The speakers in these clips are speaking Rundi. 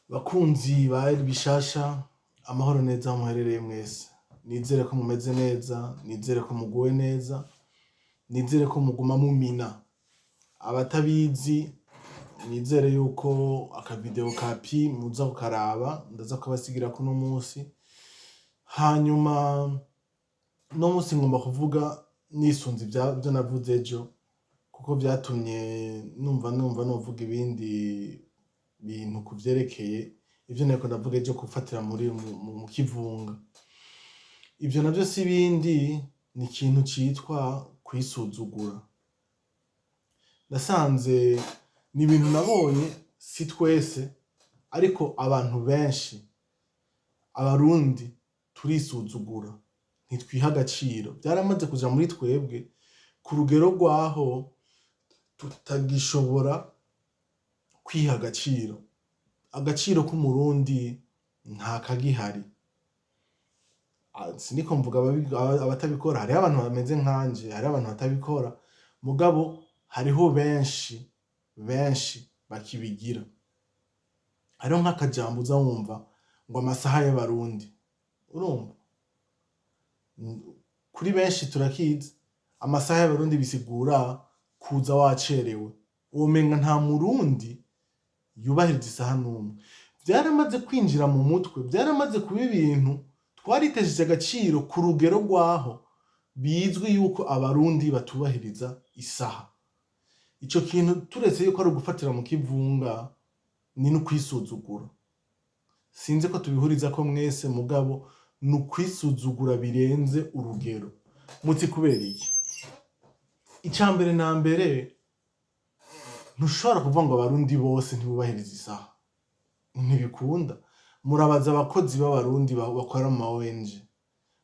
Bakunzi ba El Bishasha, amahoro neza aho muherereye mwese. Nizere ko mumeze neza, nizere ko muguwe neza, nizere ko muguma mumina. Abatabizi, nizere yuko akavideo ka Pi muza kukaraba, ndaza kubasigirako uno musi. Hanyuma uno musi ngomba kuvuga nisunze ivyo navuze ejo, kuko vyatumye numva novuga ibindi bintu ku vyerekeye ivyo nariko ndavuga ejo, gufatira muri mu kivunga. Ivyo navyo si ibindi, ni ikintu citwa kwisuzugura. Nasanze ni ibintu nabonye, si twese, ariko abantu benshi, Abarundi turisuzugura, ntitwiha agaciro. Vyaramaze kuja muri twebwe ku rugero rwaho tutagishobora kwiha agaciro. Agaciro k'Umurundi nta kagihari. Siniko mvuga abatabikora, hariho abantu bameze nkanje, hariho abantu batabikora, mugabo hariho benshi benshi bakibigira. Hariho nk'akajambo uza wumva ngo amasaha y'Abarundi, urumva? Kuri benshi turakizi, amasaha y'Abarundi bisigura kuza wacerewe. Womenga nta Murundi yubahiriza isaha n'umwe. Vyaramaze kwinjira mu mutwe, vyaramaze kuba ibintu twaritesheje agaciro ku rugero rwaho bizwi yuko Abarundi batubahiriza isaha. Ico kintu, turetse yuko ari ugufatira mu kivunga, ni n'ukwisuzugura. Sinzi ko tubihurizako mwese, mugabo ni ukwisuzugura birenze urugero. Muti kubera iki? Ica mbere na mbere, ntushobora kuvuga ngo Abarundi bose ntibubahiriza isaha, ntibikunda. Murabaza abakozi b'Abarundi bakora mu ma ONG,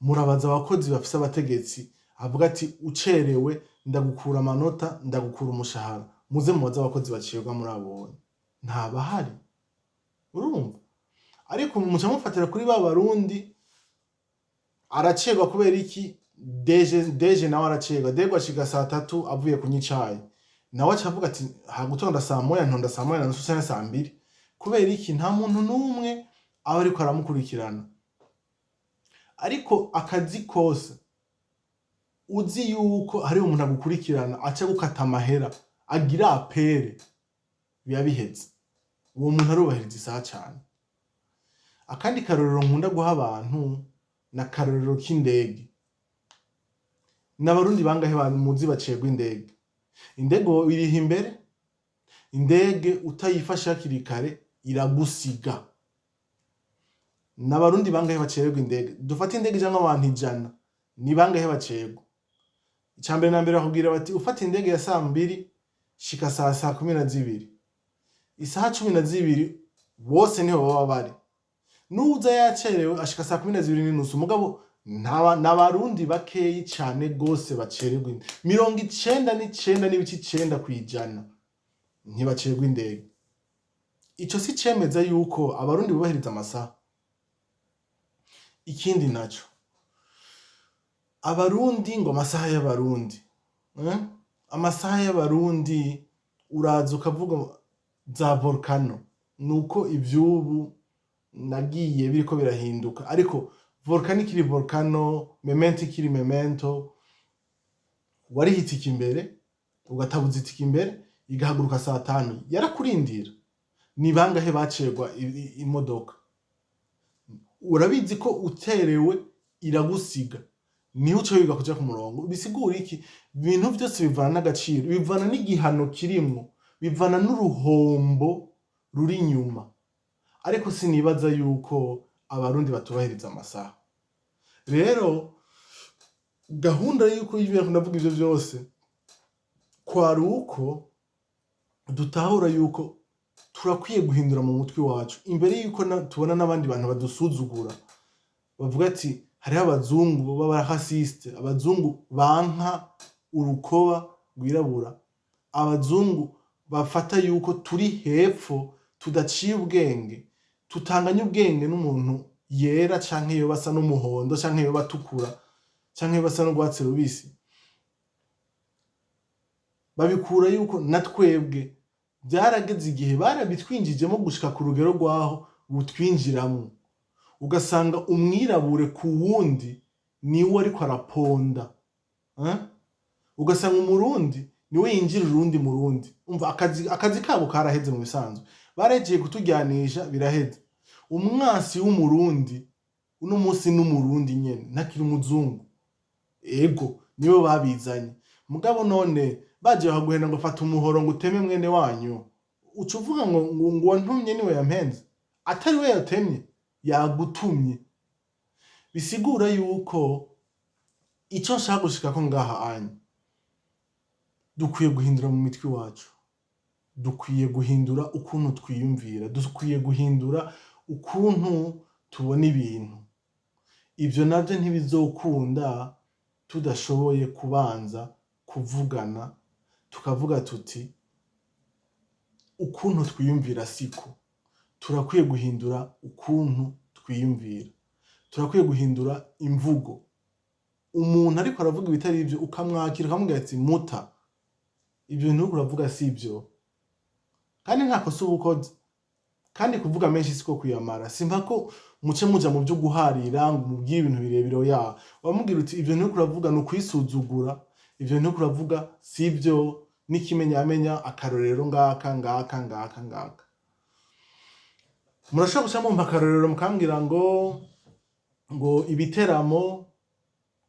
murabaza abakozi bafise abategetsi avuga ati: "Ucerewe ndagukura amanota, ndagukura umushahara." Muze mubaze abakozi bacibwa muri abonye, ntabahari, urumva? Ariko muca mufatira kuri ba Barundi aracerwa kubera iki? DG, DG nawe aracerwa. DG ashika saa 3 avuye kunywa icayi, nawe aca avuga ati: "Hagutonda saa 1, ntonda saa 1:30 canke saa 2." Kubera iki? Nta muntu n'umwe aba ariko aramukurikirana. Ariko akazi kose uzi yuko hari umuntu agukurikirana, aca gukata amahera, agira apere, biba biheze. Uwo muntu arubahiriza isaha cane. Akandi karorero nkunda guha abantu ni akarorero k'indege. N'Abarundi bangahe muzi bacerwa indege? Indege iriha imbere, indege utayifashe hakiri kare iragusiga. N'Abarundi bangahe bacererwa indege? Dufate indege ijamwo abantu 100, ni bangahe bacerwa? Ica mbere na mbere bakubwira bati: "Ufata indege ya saa 2, shika saa 12." Isaha 12 bose niho baba bari. Nuza yacerewe ashika saa 12:30. Mugabo n'Abarundi bakeyi cane gose bacererwa. 99.9% ntibacerwa indege. Ico si cemeza yuko Abarundi bubahiriza amasaha? Ikindi naco, Abarundi ngo amasaha y'Abarundi, eh? Amasaha y'Abarundi, uraza ukavuga za Volcano, nuko ivyubu nagiye biriko birahinduka, ariko Volcano ikiri Volcano, Memento ikiri Memento, wariha itike imbere, ugatabuza itike imbere, igahaguruka saa 5, yarakurindira. Ni bangahe bacerwa imodoka? Urabizi ko uterewe iragusiga, niho uca wiga kuja ku murongo. Bisigura iki? Ibintu vyose bivana n'agaciro, bivana n'igihano kirimwo, bivana n'uruhombo ruri inyuma. Ariko sinibaza yuko Abarundi batubahiriza amasaha. Rero gahunda yuko y'ibintu ndavuga ivyo vyose kwari uko dutahura yuko turakwiye guhindura mu mutwe wacu imbere yuko tubona n'abandi bantu badusuzugura, bavuga ati hariho abazungu b'abarasiste, abazungu banka urukoba rwirabura, abazungu bafata yuko turi hepfo, tudaciye ubwenge, tutanganya ubwenge n'umuntu yera, canke yoba asa n'umuhondo, canke yoba atukura, canke yoba asa n'urwatsi rubisi. Babikura yuko na twebwe Byarageze igihe barabitwinjijemo gushika ku rugero rwaho butwinjiramwo, ugasanga umwirabure ku wundi niwe ariko araponda, eh? Ugasanga Umurundi niwe yinjirira uwundi Murundi. Umva, akazi kabo karaheze. Mu bisanzwe baregeye kutujyanisha, biraheze. Umwasi w'Umurundi uno munsi n'Umurundi nyene, ntakiri umuzungu. Ego, nibo babizanye. Mugabo none baje bakaguhenda ngo fata umuhoro ngo uteme mwene wanyu, uca uvuga ngo wantumye niwe yampenze, atari we yatemye, yagutumye. Bisigura yuko ico nshaka gushikako ngaha anya, dukwiye guhindura mu mitwe iwacu, dukwiye guhindura ukuntu twiyumvira, dukwiye guhindura ukuntu tubona ibintu. Ivyo navyo ntibizokunda tudashoboye kubanza kuvugana, tukavuga tuti ukuntu twiyumvira siko. Turakwiye guhindura ukuntu twiyumvira, turakwiye guhindura imvugo. Umuntu ariko aravuga ibitari ivyo, ukamwakira, ukamubwira ati muta, ibyo bintu uriko uravuga si ivyo. Kandi nta kosa uba ukoze. Kandi kuvuga menshi siko kuyamara. Simpa ko muce muja mu vyo guharira ngo umubwire ibintu birebire. Oya, wamubwira uti ivyo nturiko uravuga ni ukwisuzugura, ivyo nturiko uravuga si ivyo, n'ikimenyamenya, akarorero ngaka, ngaka, ngaka, ngaka. Murashobora guca mumpa akarorero, mukambwira ngo ibiteramo,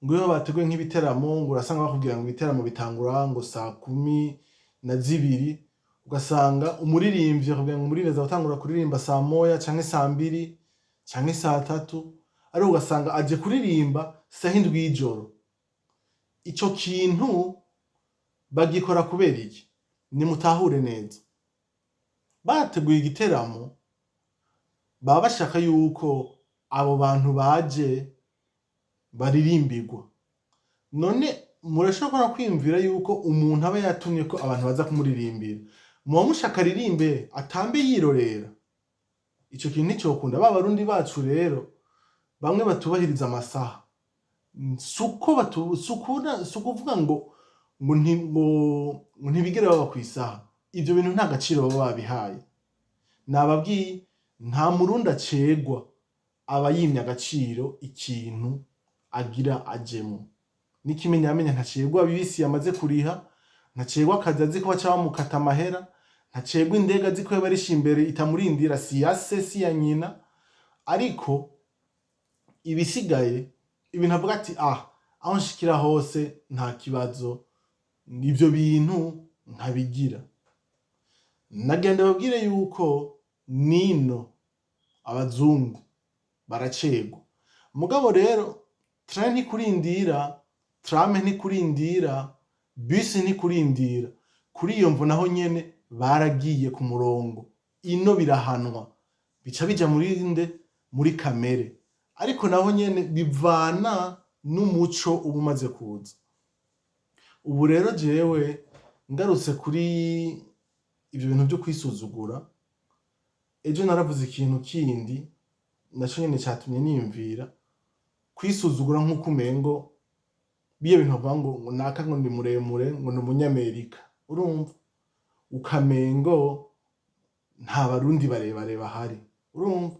ngo iyo bateguye nk'ibiteramo, ngo urasanga bakubwira ngo ibiteramo bitangura ngo saa 12, ugasanga umuririmbyi akubwira ngo umuririmbyi aza gutangura kuririmba saa 1 canke saa 2 canke saa 3, ariko ugasanga aje kuririmba saha 7 y'ijoro. Ico kintu bagikora kubera iki? Nimutahure neza, bateguye igiteramo baba bashaka yuko abo bantu baje baririmbirwa. None murashobora kwiyumvira yuko umuntu aba yatumye ko abantu baza kumuririmbira, muba mushaka aririmbe atambe yirorera? Ico kintu nticokunda. Ba Barundi bacu rero bamwe batubahiriza amasaha, suko batu sukuna, sukuvuga ngo ntibigere baba kw'isaha. Ivyo bintu nta gaciro baba babihaye. Nababwiye, nta Murundi acegwa, aba yimye agaciro ikintu agira ajemwo. N'ikimenyamenya, ntacegwa bisi yamaze kuriha, ntacegwa akazi azi ko baca bamukata amahera, ntacegwa indege azi ko yoba arisha imbere itamurindira, si ya se si ya nyina. Ariko ibisigaye, ibintu avuga ati ah, aho nshikira hose nta kibazo, ivyo bintu ntabigira. Nagenda babwire yuko nino abazungu baracegwa. Mugabo rero train ntikurindira, tram ntikurindira, bus ntikurindira. Kuri iyo mvo naho nyene baragiye ku murongo. Ino birahanwa, bica bija muri nde? Muri kamere. Ariko naho nyene bivana n'umuco uba umaze kuza. Ubu rero jewe ngarutse kuri ivyo bintu vyo kwisuzugura, ejo naravuze ikintu kindi naco nyene catumye niyumvira kwisuzugura, nk'uko umengo biya bintu bavuga ngo naka ngo ndi muremure, ngo ni Umunyamerika, urumva ukamengo nta Barundi barebare bahari. Urumva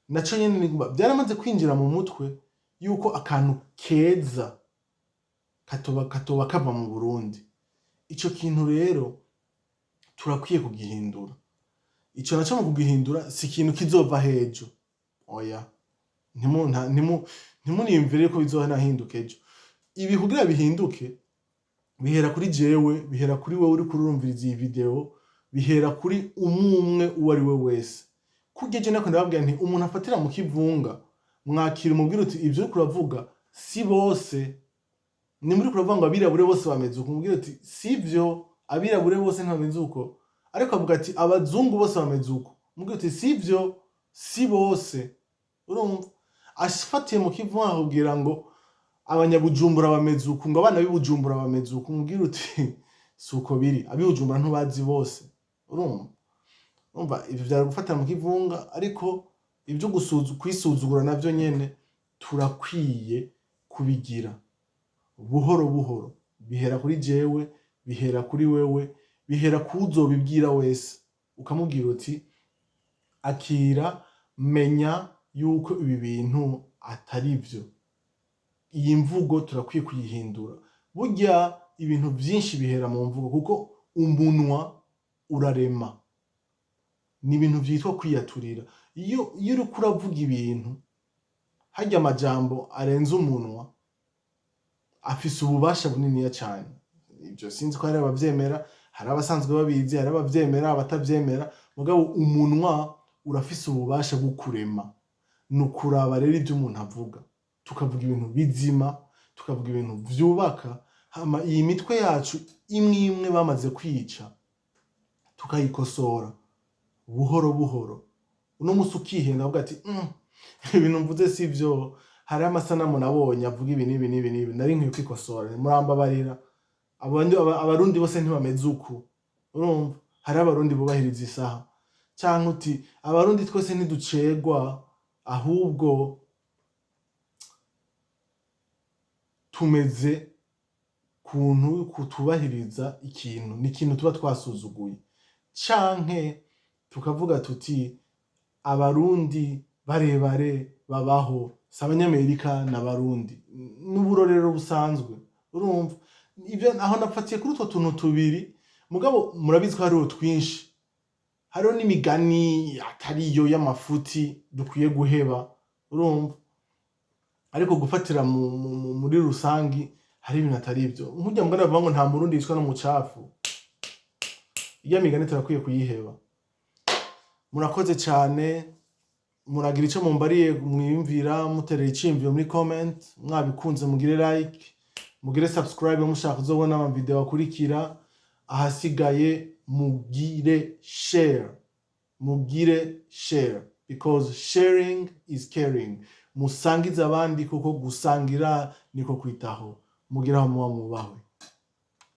naco nyene byaramaze kwinjira mu mutwe yuko akantu keza katoba kava mu Burundi. Ico kintu rero turakwiye kugihindura. Ico naco mu kugihindura si ikintu kizova hejo, oya. Ntimuniyumvire ko bizonahinduka ejo. Ibi kugira bihinduke bihera kuri jewe, bihera kuri wewe uriko urumviriza iyi video, bihera kuri umwe uwo ari we wese. Kurya ejo nako ndababwira nti umuntu afatira mu kivunga, mwakira, umubwira uti ivyo uriko uravuga si bose. Ni muri kuravuga ngo abirabure bose bameze uko, umubwira uti sivyo, abirabure bose ntibameze uko. Ariko avuga ati abazungu bose bameze uko, umubwira uti sivyo, si bose. Urumva afatiye mu kivunga akakubwira ngo Abanyabujumbura bameze uku, ngo abana b'Ibujumbura bameze uku, umubwira uti si uko biri, ab'Ibujumbura ntubazi bose. Urumva ivyo vyari gufatira mu kivunga. Ariko ivyo kwisuzugura navyo nyene turakwiye kubigira buhoro buhoro. Bihera kuri jewe, bihera kuri wewe. Bihera kuzobibwira wese, ukamubwira uti: "Akira, menya yuko ibi bintu atari vyo, iyi mvugo turakwiye kuyihindura." Burya ibintu vyinshi bihera mu mvugo, kuko umunwa urarema. Ni ibintu vyitwa kwiyaturira. Iyo uriko uravuga ibintu, harya amajambo arenze umunwa afise ububasha buniniya cane. Ivyo sinzi ko hari abavyemera, hari abasanzwe babizi, hari abavyemera, abatavyemera, mugabo umunwa urafise ububasha bwo kurema. Ni ukuraba rero ivyo umuntu avuga, tukavuga ibintu bizima, tukavuga ibintu vyubaka. Hama iyi mitwe yacu imwe imwe bamaze kwica, tukayikosora buhoro buhoro. Uno musi ukihenda uvuga ati: "Ibintu mvuze sivyo, hariho amasanamu nabonye avuga ibi n'ibi n'ibi n'ibi, nari nkwiye kwikosora, murambabarira." Abarundi bose ntibameze uku. Urumva, hariho Abarundi bubahiriza isaha. Canke uti: "Abarundi twese ntiducegwa, ahubwo tumeze kuntu kutubahiriza ikintu, ni ikintu tuba twasuzuguye." Canke tukavuga tuti: "Abarundi barebare babaho, si Abanyamerika n'Abarundi." N'uburorero busanzwe. Urumva, ivyo aho nafatiye kuri utwo tuntu tubiri, mugabo murabizi ko hariho twinshi. Hariho n'imigani atariyo y'amafuti dukwiye guheba, urumva. Ariko gufatira muri rusangi, hari ibintu atari ivyo. Nkurya mugani bavuga ngo: "Nta Murundi yicwa n'umucafu." Irya migani turakwiye kuyiheba. Murakoze cane. Muragira ico mumbariye, mwiyumvira, muterera iciyumviro muri comment. Mwabikunze mugire like, mugire subscribe mushaka kuzobona ama video akurikira. Ahasigaye mugire share, mugire share, because sharing is caring. Musangize abandi, kuko gusangira niko kwitaho. Mugire aho muba mubahwe.